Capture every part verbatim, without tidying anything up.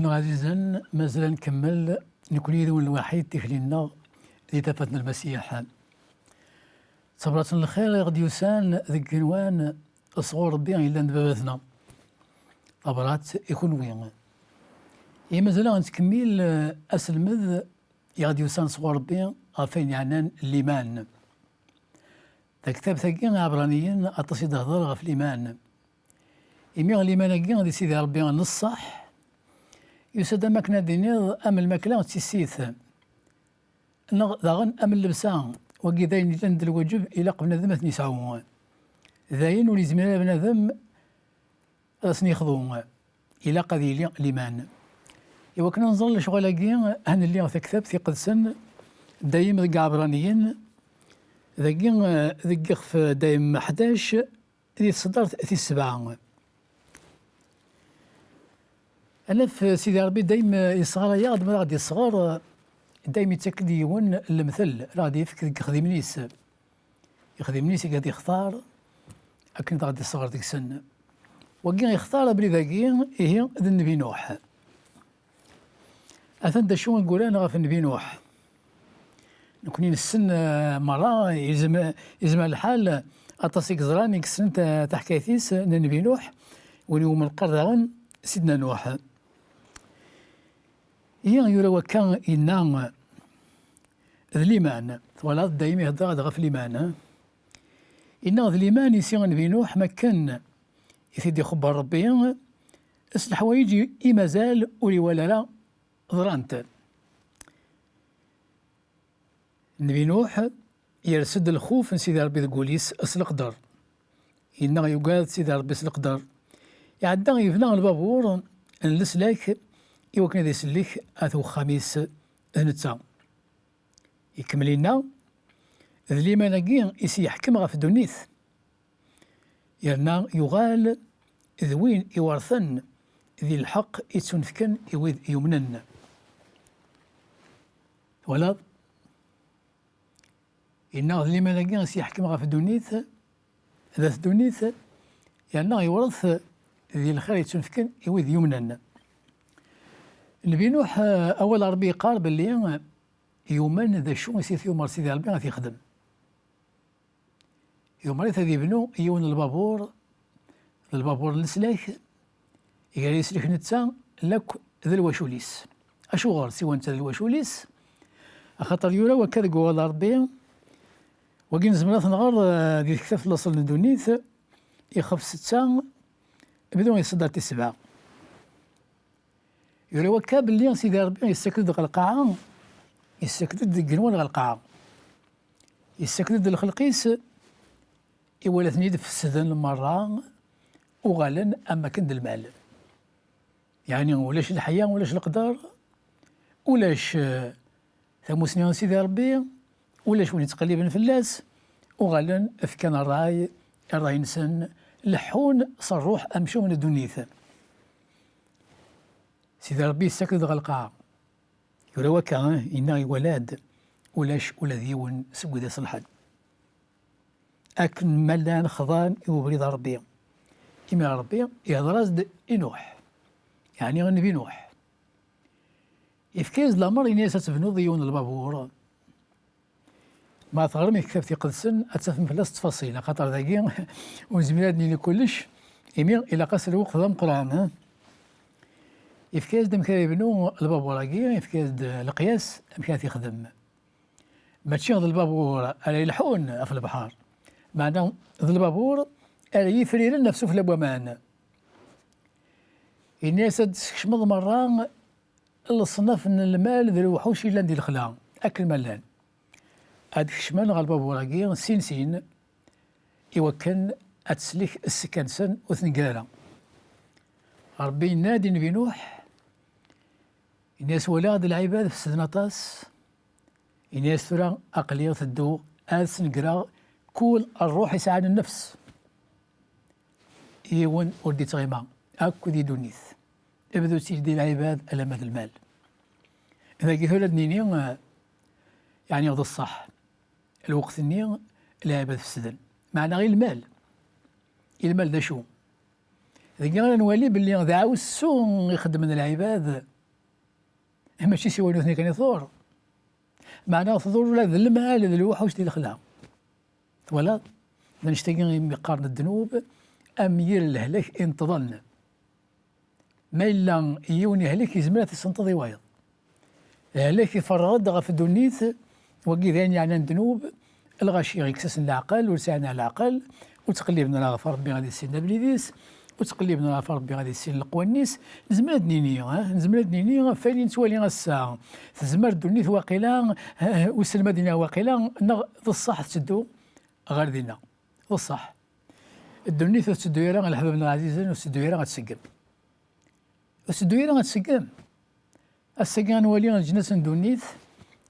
Ɛzizen, mazal ad nkemmel, nekkni yid-wen lwaḥid, tikli-nneɣ di tafat n Lmasiḥ. D tabrat n lxir i ɣ-d-yusan deg igenwan sɣur Rebbi yellan d Baba-tneɣ. Tabrat i kunwi. I mazal ad nettkemmil, eh, aselmed i ɣ-d-yusan sɣur Rebbi ɣef wayen yeɛnan liman. Taktabt-agi Iɛebraniyen aṭas i d-tehder ɣef liman. Imi liman-agi di Sidi Ṛebbi n ṣṣeḥ, yusa-d am akken ad d-tiniḍ am lmakla d tissit, neɣ daɣen am llebsa, wagi d ayen yellan d lwaǧeb ilaq bnadem ad ten-yesɛu. D ayen ur yezmir ara bnadem ad asen-yexḍu. Ilaq ad yili liman. Iwakken ad nẓer lecɣal-agi, ad nelli taktabt iqedsen dayem deg Iɛebraniyen, dagi, eh, deg ixef dayem ḥdac, di tseddart tis sebɛa. Ad naf Sidi Ṛebbi dayem yesɣaray-aɣ-d, ma ad aɣ-d-yesɣer, dayem yettak-d yiwen n lemtel, ad aɣ-d-yefk deg ixdimen-is. Ixdimen-is i ad yextar akken ad aɣ-d-yesɣer deg-sen. Wagi yextar abrid-agi, ihi d Nnbi Nuḥ. Atan d acu i yuran ɣef Nnbi Nuḥ. Nekkni nessen, eh, merra, yezm-, yezmer lḥal, aṭas i yeẓran, i yessnen ta-, taḥkayt-is n Nnbi Nuḥ, win iwumi neqqar daɣen Sidna Nuḥ. Ihi yura wakka, yenna d liman, twalaḍ, dayem ihedder ɣef liman, eh? Yenna d liman i si Nnbi Nuḥ, makken i t-id-ixebber Rebbi s leḥwayeǧ i, i mazal ur iwala ara ḍrant. Nnbi Nuḥ yers-d lxuf n Sidi Ṛebbi deg wul-is s leqder. Yenna yugad Sidi Ṛebbi s leqder. Iɛedda yebna lbabur n leslak i wakken ad isellek at uxxam-is d netta. Ikemmel yenna, d liman-agi i s-yeḥkem ɣef ddunit. Yerna yuɣal d win iwerten di lḥeqq i ttunefken i wid yumnen. Twalaḍ? Yenna d liman-agi i s-yeḥkem ɣef ddunit, d at ddunit, yerna iwret di lxir yettunefken i wid yumnen. Nnbi Nuḥ, eh, awal Ṛebbi yeqqar belli yumen d acu i s-yumer Sidi Ṛebbi ad t-yexdem. Yumer-it ad yebnu yiwen n lbabur, d lbabur n leslak, gar yeslek netta lakk d lwacul-is. Acuɣer siwa netta d lwacul-is? Axaṭer yura wakka deg wawal n Ṛebbi, wagi nezmer ad t-nɣer, eh, di tektabt n laṣel n ddunit, ixef setta, bdu yessedder tis sebɛa. Yura wakka belli Sidi Ṛebbi yessaked-d ɣer lqaɛa, yessaked-d deg igenwan ɣer lqaɛa. Yessaked-d lxelq-is, iwala-ten-id fesden merra, uɣalen am akken d lmal. Yeɛni ulac leḥya, ulac leqder, ulac, eh, tamusni n Sidi Ṛebbi, ulac win yettqelliben fell-as, uɣalen fkan ṛṛay, ṛṛay-nsen, leḥḥun s ṛṛuḥ amcum n ddunit. Sidi Ṛebbi yessaked-d ɣer lqaɛa. Yura wakka, eh, yenna iwala-d ulac ula d yiwen seg wid iṣelḥen. Akken ma llan xḍan i ubrid n Ṛebbi. Imi Ṛebbi ihder-as-d i Nuḥ, yeɛni Nnbi Nuḥ. Yefka-yas-d lameṛ, yenna-yas ad tebnuḍ yiwen n lbabur. Ma teɣrem i tektabt iqedsen, ad tafem fell-as ttfaṣil, axaṭer dagi ur nezmir ad d-nini kullec, imi ilaq-as lweqt d ameqqran, eh? Yefka-yas-d amek ara yebnu lbabur-agi, yefka-yas-d leqyas amek ara t-yexdem. Mačči d lbabur ara yelḥun ɣef lebḥer, meɛna d lbabur ara yifriren ɣef sufella n waman. Yenna-yas ad d-teskecmeḍ merra leṣnaf n lmal d lewḥuc yellan di lexla, akken ma llan. Ad kecmen ɣer lbabur-agi sin sin, iwakken ad teslek ssekka-nsen ur tnegger ara. Ṛebbi yenna-d i Nnbi Nuḥ, yenna-yas walaɣ-d lɛibad fesden aṭas, yenna-yas tura aql-i tedduɣ ad snegreɣ kul ṛṛuḥ yesɛan nnefs. Yiwen ur d-ittɣima akk di ddunit. Bdu ttili di lɛibad alamma d lmal. Dagi tura ad nini, eh, yeɛni d ṣṣeḥ. Lweqt-nni lɛibad fesden. Meɛna i lmal? I lmal d acu? Dagi ara nwali belli d aɛewsu i xeddmen lɛibad mačči s yiwen nutni kan i tḍur. Meɛna tḍur ula d lmal d lewḥuc di lexla. Twalaḍ? D annect-agi imi qqaren ddnub am yir lehlak ineṭḍen. Ma yella yiwen yehlek, yezmer ad t-isenṭeḍ i wayeḍ. Lehlak iferreɣ-d ɣef ddunit, wagi d ayen yeɛnan ddnub, lɣaci yekkes-asen leɛqel, ur sɛin ara leɛqel, ur ttqelliben ara ɣef Ṛebbi ad issinen abrid-is, ur ttqelliben ara ɣef Ṛebbi ad issinen leqwanen-is. Nezmer ad d-nini, ah, nezmer ad d-nini ɣef wayen i nettwali ass-a, tezmer ddunit waqila, ah, uselmad-nni waqila, neɣ d ṣṣeḥ tetteddu ɣer dinna. D ṣṣeḥ. Ddunit ur tetteddu ara, a leḥbab-nneɣ ɛzizen, ur tetteddu ara ad tseggem. Ur tetteddu ara ad tseggem. Ass-agi ad nwali leǧnas n ddunit,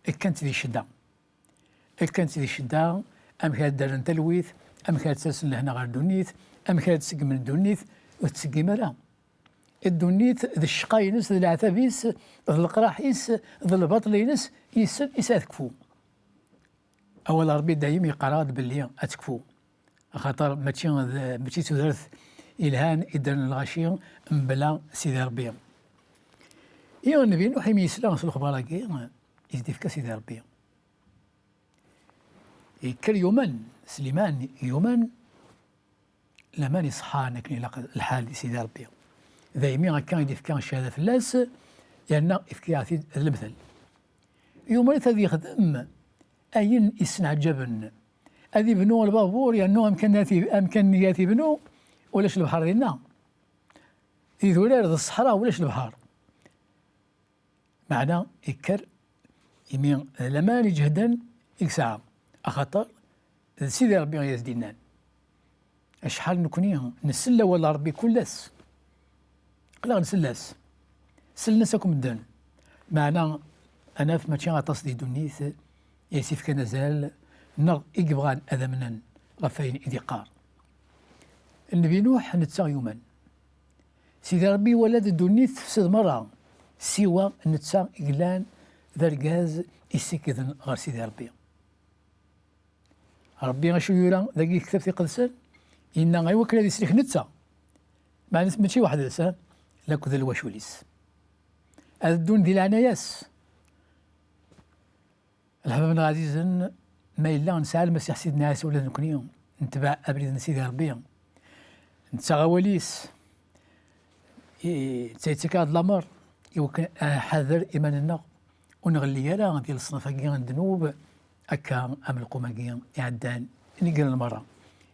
kkant di ccedda. Kkant di ccedda, amek ara d-rren talwit, amek ara d-tasen lehna ɣer ddunit, amek ara d-seggmen ddunit, ur tettseggim ara. Ddunit d ccqa-ines, d leɛtab-is, d leqraḥ-is, d lbaṭel-ines, yes-sen i s-ad tekfu. Awal n Ṛebbi dayem yeqqar-aɣ-d belli ad tekfu. Axaṭer mačči d, mačči d tudert yelhan i ddren lɣaci mebla Sidi Ṛebbi. I Nnbi Nuḥ imi yesla s lexbar-agi i s-d-ifka Sidi Ṛebbi. Yekker yumen, Sliman yumen, laman iṣeḥḥan akken ilaq lḥal di Sidi Ṛebbi. Daymi akka i d-ifka ccahada fell-as, yerna ifka-yaɣ-t-id d lemtel. Yumer-it ad yexdem ayen issenɛǧaben. Ad ibnu lbabur, yernu amkan ad t-, amkan-nni ad t-ibnu, ulac lebḥer dinna. Idurar d ṣṣeḥra, ulac lebḥer. Meɛna ikker, imi d laman iǧehden i yesɛa, axaṭer d Sidi Ṛebbi i as-d-innan. Acḥal nekni nsell awal n Ṛebbi kul ass. Aql-aɣ nsell-as. Sellen-as akk medden. Meɛna ad naf mačči aṭas di ddunit i as-ifkan azal neɣ i yebɣan ad amnen ɣef wayen i d-iqqar. Nnbi Nuḥ netta yumen. Sidi Ṛebbi iwala-d ddunit tefsed merra, siwa netta i yellan d argaz isikden ɣer Sidi Ṛebbi. Ṛebbi acu yura dagi deg Tektabt Iqedsen? Yenna i wakken ad isellek netta. Meɛna mačči weḥd-s, ha? Lakk d lwacul-is. Ad ddun di leɛnaya-s. Leḥbab-nneɣ ɛzizen, ma yella nesɛa Lmasiḥ Sidna Ɛisa ula d nekni, netbeɛ abrid n Sidi Ṛebbi, nettaɣ awal-is, i, netta yettak-aɣ-d lameṛ i wakken ad nḥader iman-nneɣ ur nɣelli ara di leṣnaf-agi n ddnub, akka am lqum-agi iɛeddan, nniggren merra.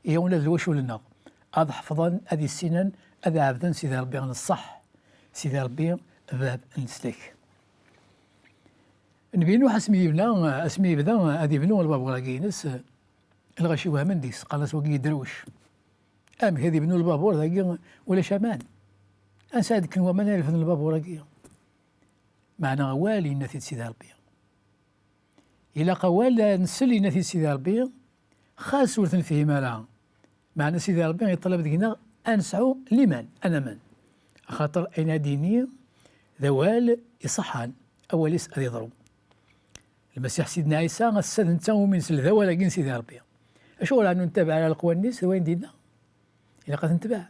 Ihi ula d lwacul-nneɣ ad ḥefḍen, ad issinen, ad ɛebden Sidi Ṛebbi n ṣṣeḥ, Sidi Ṛebbi bab n leslak. Nnbi Nuḥ asmi yebna, asmi yebda ad ibnu lbabur-agi-ines, lɣaci wehmen deg-s, qqaren-as wagi yedrewc. Amek ad ibnu lbabur dagi ulac aman? Ansa ad kken waman ad refden lbabur-agi? Meɛna awal yenna-t-id Sidi Ṛebbi. Ilaq awal ad nsel yenna-t-id Sidi Ṛebbi, xas ur t-nefhim ara. Meɛna Sidi Ṛebbi yeṭleb deg-neɣ ad nesɛu liman, ad namen. Axaṭer ayen ad d-yini d awal iṣeḥḥan, awal-is ad yeḍru. Lmasiḥ Sidna Ɛisa ass-a d netta umi nsel d awal-agi n Sidi Ṛebbi. Acuɣer ur nettabaɛ ara leqwanen-is d wayen d-yenna? Ilaq ad t-netbeɛ.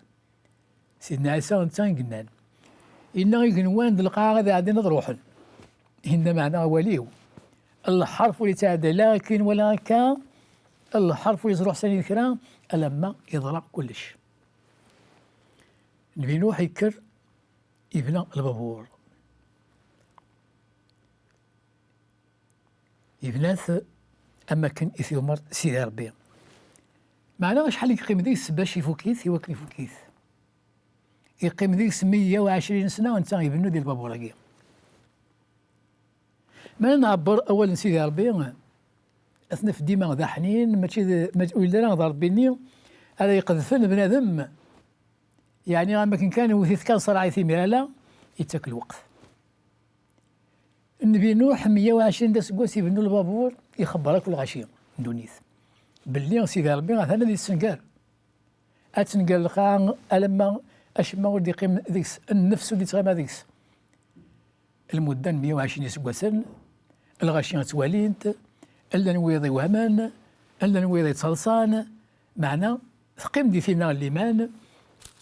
Sidna Ɛisa netta i yennan. Yenna igenwan d lqaɛa ad ɛeddin ad ruḥen. Yenna meɛna awal-iw. Lḥerf ur yettɛedday la akken wala akka. Lḥerf ur yettruḥ s anida kra alamma yeḍra kullec. Nnbi Nuḥ yekker yebna lbabur. Yebna-t am wakken i t-yumeṛ Sidi Ṛebbi. Meɛna acḥal i yeqqim deg-s bac ifuk-it, i wakken ifuk-it? Yeqqim deg-s meyya u ɛecrin sna netta ibennu di lbabur-agi. Ma nɛebber awal n Sidi Ṛebbi, ad t-naf dima d aḥnin, mačči d, mačči, ur yelli ara d Ṛebbi-nni ara iqedfen bnadem, yeɛni am wakken kan iwet-it kan ṣṣreɛ i timira, la, yettak lweqt. Nnbi Nuḥ, meyya u ɛecrin d aseggas ibennu lbabur, ixebber akk lɣaci n ddunit belli Sidi Ṛebbi atan ad yessenger. Ad tenger lqaɛa alamma acemma ur d-iqqim deg-s, nnefs ur d-ittɣima deg-s. Lmudda n meyya u ɛecrin iseggasen, lɣaci ttwalin-t, llan wiyeḍ iwehman, llan wiyeḍ yettaḍsan, meɛna teqqim di tinna n liman,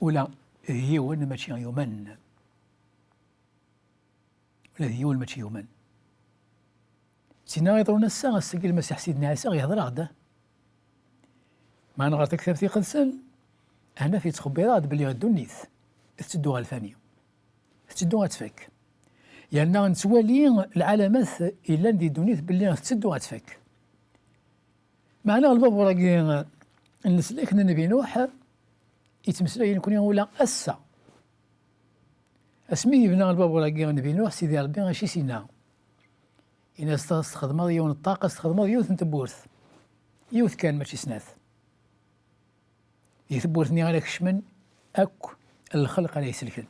ula d yiwen mačči yumen. Ula d yiwen mačči yumen. Tinna iḍrun ass-a, ass-agi Lmasiḥ Sidna Ɛisa ihder-aɣ-d. Ma nɣer taktabt iqedsen, ahnaf yettxebbiṛ-aɣ-d belli ddunit tetteddu ɣer lfani, tetteddu ad tfak. Yerna nettwali lɛalamat yellan di ddunit belli tetteddu ad tfak. Meɛna lbabur-agi n leslak n Nnbi Nuḥ yettmeslay i nekni ula ass-a. Asmi yebna lbabur-agi Nnbi Nuḥ, Sidi Ṛebbi acu i s-yenna? Yenna-as: "Ad s-txedmeḍ yiwen n ṭṭaq, ad s-txedmeḍ yiwet n tewwurt." Yiwet kan, mačči snat. Di tewwurt-nni ara kecmen akk lxelq ara iselken.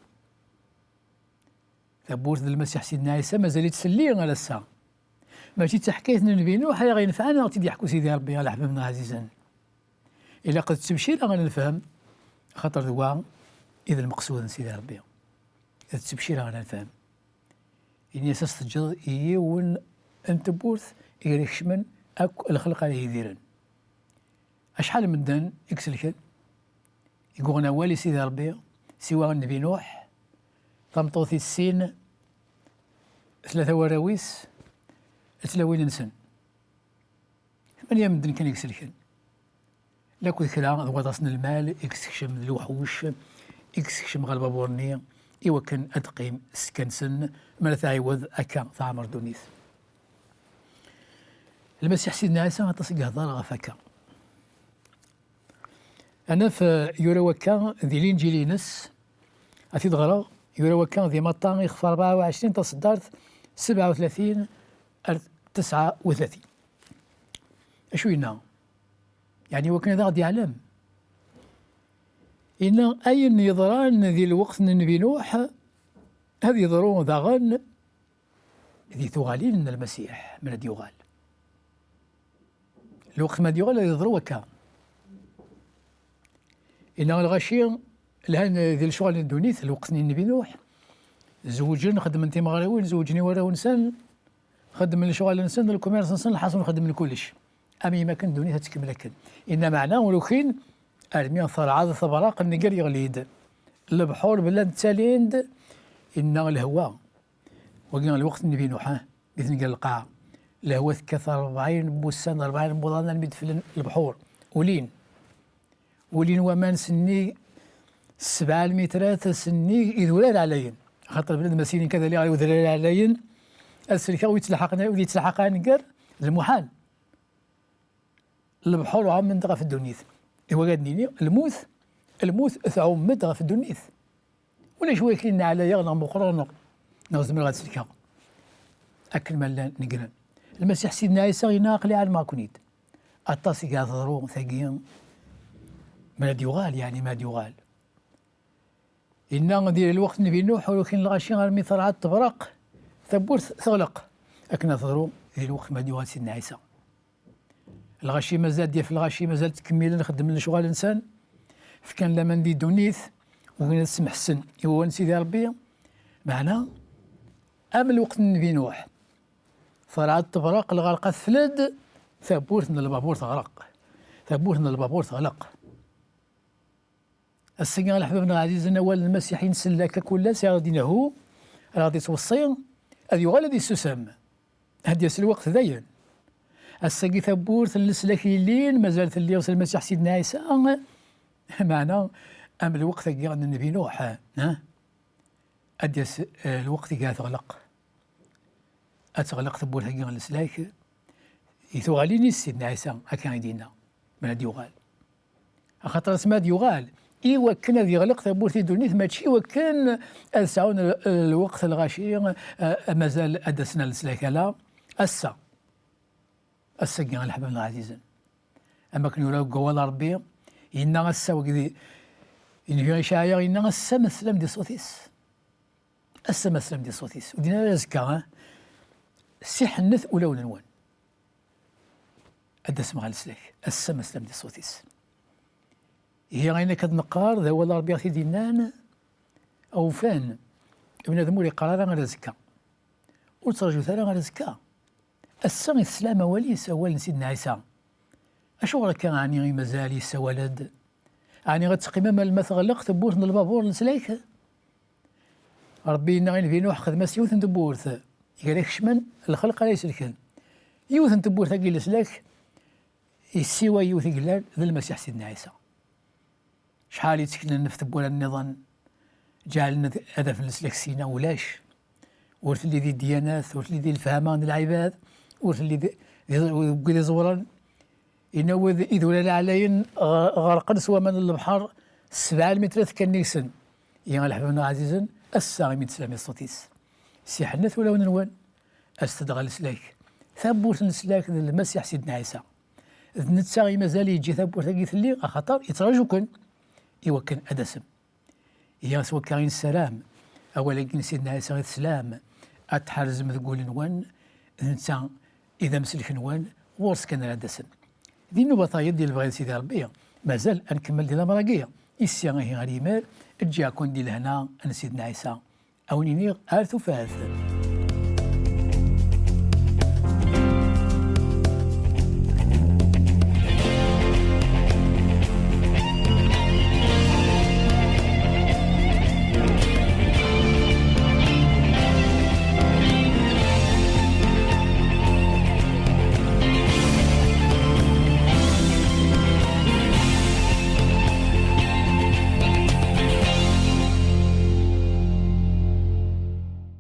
Tawwurt d Lmasiḥ Sidna Ɛisa mazal-itt fell-i ar ass-a. Mačči d taḥkayt n Nnbi Nuḥ ay aɣ-inefɛen, ad aɣ-tt-id-yeḥku Sidi Ṛebbi, a leḥbab-nneɣ ɛzizen. Ilaq d ttebcira ara nefhem, axaṭer d wa i d lmeqsud n Sidi Ṛebbi. D ttebcira ara nefhem. Ini-as ad s-teǧǧeḍ yiwen n tewwurt i ara ikecmen akk lxelq ara yidiren. Acḥal n medden i iselken, i yuɣen awal i Sidi Ṛebbi, siwa Nnbi Nuḥ, tameṭṭut-is sin, tlata warraw-is, d tlawin-nsen. Tmanya medden kan i iselken. Lakked kra d waṭas n lmal i yessekcem d lewḥuc i yessekcem ɣer lbabur-nni, i wakken ad teqqim ssekkan-nsen, mi ara tɛiwed akka teɛmer ddunit. Lmasiḥ Sidna Ɛisa aṭas i yehder ɣef akka. Ad naf, eh, yura wakka di Linǧil-ines, ad t-id-ɣreɣ, yura wakka di Maṭṭa, ixef rebɛa u ɛecrin, taṣeddart sebɛa u tlatin ar tesɛa u tlatin. Acu yenna? Yeɛni wakken ad aɣ-d-yeɛlem. Yenna ayen yeḍran di lweqt n Nnbi Nuḥ, ad yeḍru daɣen di tuɣalin n Lmasiḥ, mi ara d-yuɣal. Lweqt ma d-yuɣal ad yeḍru wakka. Yenna lɣaci lhan di lecɣal n ddunit, lweqt n Nnbi Nuḥ, zewǧen, xeddmen timeɣriwin, zewǧen i warraw-nsen, xeddmen lecɣal-nsen, lkumirs-nsen, lḥaṣun xeddmen kullec. Am yemma kan ddunit ad tkemmel akken. Yenna meɛna ur ukin, armi terɛed tebraq, nnger yeɣli-d. Lebḥur blan ttalin-d, yenna lehwa. Wagi lweqt n Nnbi Nuḥ, ah, mi tnger lqaɛa. Lehwa tekkat rebɛin n wussan, rebɛin n wuḍan, almi d-fellen lebḥur. Ulin. Ulin waman sennig sebɛa lmitrat, sennig idurar ɛlayen. Axaṭer bnadem ass-inin kan ad aliɣ i udrar ɛlayen, ad selkeɣ ur yettlaḥaq, ur yettlaḥaq aneggar, d lmuḥal. Lebḥur ɛummen-d ɣef ddunit. Ihi ad d-nini, lmut, lmut tɛumm-d ɣef ddunit. Ulac wakken ɛlayeɣ neɣ meqqreɣ neɣ, neɣ zemreɣ ad selkeɣ. Akken ma llan negren. Lmasiḥ Sidna Ɛisa yenna aql-i ɛelmeɣ-ken-id. Aṭas i teḍru tagi, mi ara d-yuɣal, yeɛni mi ara d-yuɣal. Yenna di lweqt n Nnbi Nuḥ, ur ukin lɣaci armi terɛed tebraq, tawwurt teɣleq. Akken ad teḍru di lweqt ma d-yuɣal Sidna Ɛisa. Lɣaci mazal d-yaf lɣaci, mazal ttkemmilen xeddmen lecɣal-nsen, fkan laman di ddunit, ugin ad smeḥsen i wawal n Sidi Ṛebbi. Meɛna, am lweqt n Nnbi Nuḥ, terɛed tebraq, lɣerqa tefled, tawwurt n lbabur teɣleq. Tawwurt n lbabur teɣleq. Ass-agi, a leḥbab-nneɣ ɛzizen, awal n Lmasiḥ i nsell akka kul ass, i aɣ-d-inehhu, ara ɣ-d-ittweṣṣi, ad yuɣal ad yessusem. Ad d-yas lweqt dayen. Ass-agi tawwurt n leslak yellin, mazal telli s Lmasiḥ Sidna Ɛisa, meɛna am lweqt-agi n Nnbi Nuḥ, ha? Ad d-yas, eh, lweqt i ara teɣleq. Ad teɣleq tewwurt-agi n leslak, i tuɣalin-is Sidna Ɛisa, akka i d-yenna, mi ara d-yuɣal. Axaṭer asmi ad d-yuɣal, i wakken ad yeɣleq tawwurt i ddunit, mačči i wakken ad sɛun l-, lweqt lɣaci, eh, mazal ad d-asen ar leslak, ala ass-a. Ass-agi, a leḥbab-nneɣ ɛzizen. Am akken yura deg wawal n Ṛebbi, yenna ass-a wagi di, Nnbi Icɛaya, yenna ass-a ma teslam di ṣṣut-is. Ass-a ma teslam di ṣṣut-is. Ur d-yenna ara azekka, ha? Siḥennet ulawen-nwen. Ad d-asem ɣer leslak. Ass-a ma teslam di ṣṣut-is. Ihi ayen akka d-neqqar, d awal n Ṛebbi i ɣ-t-id-yennan, awfan, bnadem ur yeqqar ara ar azekka. Ur ttraǧut ara ar azekka. Ass-a i teslam awal-is, awal n Sidna Ɛisa. Acuɣer akka, ɛni i mazal yessawal-d? Ɛni ad teqqimem alma teɣleq tewwurt n lbabur n leslak? Ṛebbi yenna i Nnbi Nuḥ: "Xdem-as yiwet n tewwurt, gar-ak kecmen lxelq ara iselken." Yiwet n tewwurt-agi n leslak, yessiwa yiwet i yellan d Lmasiḥ Sidna Ɛisa. Acḥal yetteklen ɣef tewwura nniḍen, ǧeɛlen ad, ad afen leslak sina, ulac. Ur telli di ddyanat, ur telli di lefhama n lɛibad, ur telli di, di, deg wid iẓewren. Inaw-d idurar ɛlayen ɣ-, ɣerqen s waman n lebḥer, sebɛa lmitrat kan deg-sen. Ihi a leḥbab-nneɣ ɛzizen, ass-a imi d-teslam i ṣṣut-is, siḥnet ulawen-nwen, aset-d ɣer leslak. Tawwurt n leslak d Lmasiḥ Sidna Ɛisa. D netta i mazal yeǧǧa tawwurt-agi telli, axaṭer yettraǧu-ken i wakken ad d-tasem. Ihi s wakka i nessaram, awal-agi n Sidna Ɛisa i teslam, ad tḥerzem deg wul-nwen, d netta i d amsellek-nwen, ɣur-s kan ara d-tasem. Di nnuba tayeḍ di lebɣi n Sidi Ṛebbi, mazal ad nkemmel di lamer-agi, issi ihi ar yimir, ǧǧiɣ-ken di lehna n Sidna Ɛisa. A wen-iniɣ ar tufat.